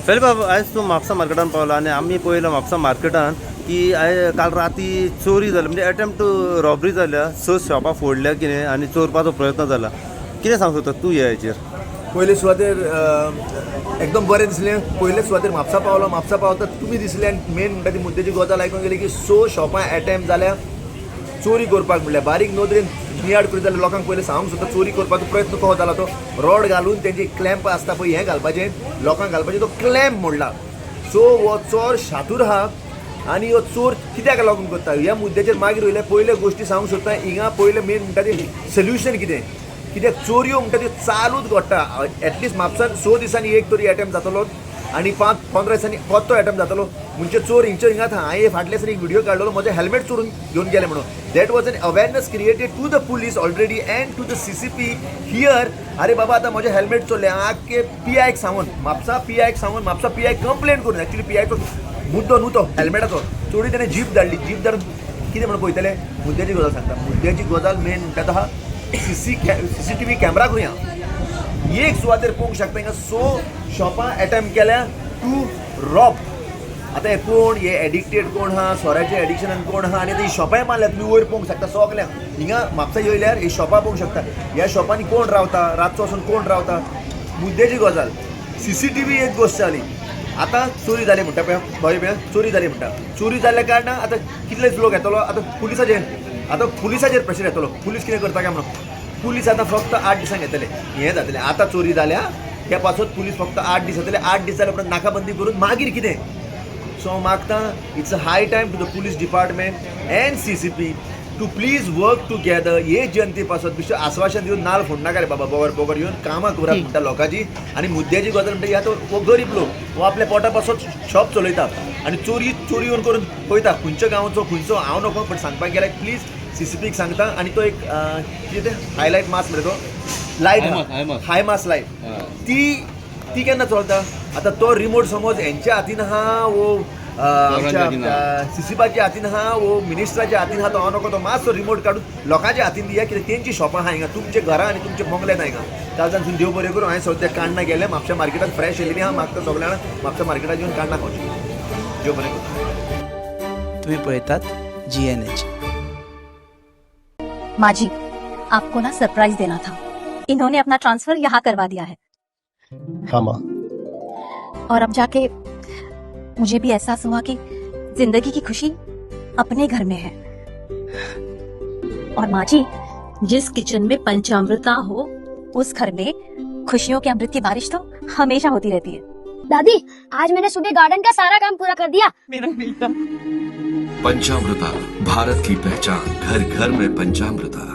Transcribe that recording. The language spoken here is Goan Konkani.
फेलिबाब, आयज तूं म्हापसा मार्केटान पावला आनी आमी पळयलां म्हापसा मार्केटान की आयज काल राती चोरी जाली, म्हणजे एटेम्प्ट टू रॉबरी जाल्या. स शॉपां फोडल्या कितें आनी चोरपाचो प्रयत्न जाला. कितें सांगूंक सोदता तूं ह्या हेचेर? पयले सुवातेर एकदम बरें दिसलें. पयले सुवातेर म्हापसा पावलो. म्हापसा पावता तुमी दिसले आनी मेन म्हणटा ती मुद्द्याची गजाल आयकूंक गेली की स शॉपां एटेम्प जाल्या चोरी करपाक. म्हणल्यार बारीक नदरेन नियाळ करीत जाल्यार लोकांक पयलीं सांगूंक सोदता, चोरी करपाचो प्रयत्न कसो जाला. तो रॉड घालून तेंचे क्लॅम्प आसता पळय, हें घालपाचें, लोकांक घालपाचें, तो क्लॅम्प मोडला. सो हो चोर शातूर आहा आनी हो चोर कित्याक लागून करता ह्या मुद्द्याचेर मागीर वयल्या पयल्यो गोश्टी सांगूंक सोदता. हिंगा पयलें मेन म्हणटा तें सोल्युशन कितें? कित्याक चोरयो म्हणटा त्यो चालूच घडटा. एटलिस्ट म्हापसान 6 दिसांनी एक तरी एटेम्प जातलो आनी 5-15 दिसांनी परतो एटेम्प जातलो. म्हणजे चोर हिंगचे हिंगात. हांवें फाटल्या दिसांनी एक व्हिडिओ काडलेलो, म्हजें हेल्मेट चोरून घेवन गेले म्हणून. That was an awareness created to the police already and to the CCP here. अरे बाबा, आतां म्हजें हेल्मेट चोरलें, आख्खे पी आयक सांगून, म्हापसा पी आयक सांगून, म्हापसा पी I complain करून. एक्चुली पी आयचो मुद्दो न्हू तो हेल्मेटाचो. चोरी तेणें जीप धाडली. जीप धाडून कितें म्हणून पळयतले? मुद्द्याची गजाल सांगता. मुद्द्याची गजाल मेन म्हणटा तो आहा, CCTV camera करुया. एक सुवातेर पळोवंक शकता, हिंगा स शॉपां एटेम्प केल्या टू रॉब. आतां हे कोण, हे एडिक्टेड कोण आहा, सोऱ्याच्या एडिक्शनान कोण आहा आनी आतां ही शॉपांय मारल्या. तुमी वयर पळोवंक शकता, सगल्यांक हिंगा म्हापसा येयल्यार ही शॉपां पळोवंक शकता. ह्या शॉपांनी कोण रावता, रातचो वचून कोण रावता? मुद्द्याची गजाल, CCTV एक गोश्ट जाली. आतां चोरी जाली म्हणटा पळय, पळय पळय, चोरी जाली म्हणटा. चोरी जाल्ल्या कारणान आतां कितले लोक येतलो? आतां पुलिसाचेर प्रेशर येतलो. पुलीस कितें करता काय म्हणून. पुलीस आतां फक्त 8 दिसांक येतले. हें जातलें, आतां चोरी जाल्या त्या पासत पुलीस फक्त 8 दीस येतले. 8 दीस जाल्या उपरांत नाकाबंदी करून मागीर कितें? सो हांव मागता, it's a high time to the police department and CCP to please work together. हे जनते पासत बिश्टें आस्वासन दिवन नाल फोडनाका रे बाबा. बगर बगर येवन कामां करात म्हणटा लोकांची. आनी मुद्द्याची गजाल म्हणटा, ह्या तो हो गरीब लोक, हो आपल्या पोटा पासत शॉप चलयता आनी चोरी चोरी येवन करून पळयता. खंयच्या गांवचो खंयचो हांव नको, पण सांगपाक गेल्यार प्लीज CCPक सांगता. आनी तो एक कितें तें हायलायट मास मरे, तो लायट, हाय मास लायट, ती ती केन्ना चलता? आतां तो रिमोट समज हेंच्या हातीन आहा वो आमच्या सीसीपाच्या हातीन आहा वो मिनिस्टराच्या हातीन आहा, तो हांव नको. तो मातसो रिमोट काडून लोकांच्या हातीन दिया, कित्याक तेंची शॉपां आहा हिंगा, तुमच्या घरां आनी तुमचे बंगले ना हिंगा. कालच्यान देव बरें करूं. हांवें सद्या काण्णां गेले म्हापशा मार्केटात, फ्रेश येयलेली आहा. मागता सगळ्या म्हापशा मार्केटात येवन काण्णां खावची. देव बरें करूं. तुम्ही पळयतात GNH. माँ जी, आपको ना सरप्राइज देना था. इन्होंने अपना ट्रांसफर यहाँ करवा दिया है. हाँ माँ. और अब जाके मुझे भी एहसास हुआ कि जिंदगी की खुशी अपने घर में है. और माँ जी, जिस किचन में पंचामृता हो, उस घर में खुशियों के अमृत की बारिश तो हमेशा होती रहती है. दादी, आज मैंने सुबह गार्डन का सारा काम पूरा कर दिया. पंचामृता, भारत की पहचान. घर घर में पंचामृता.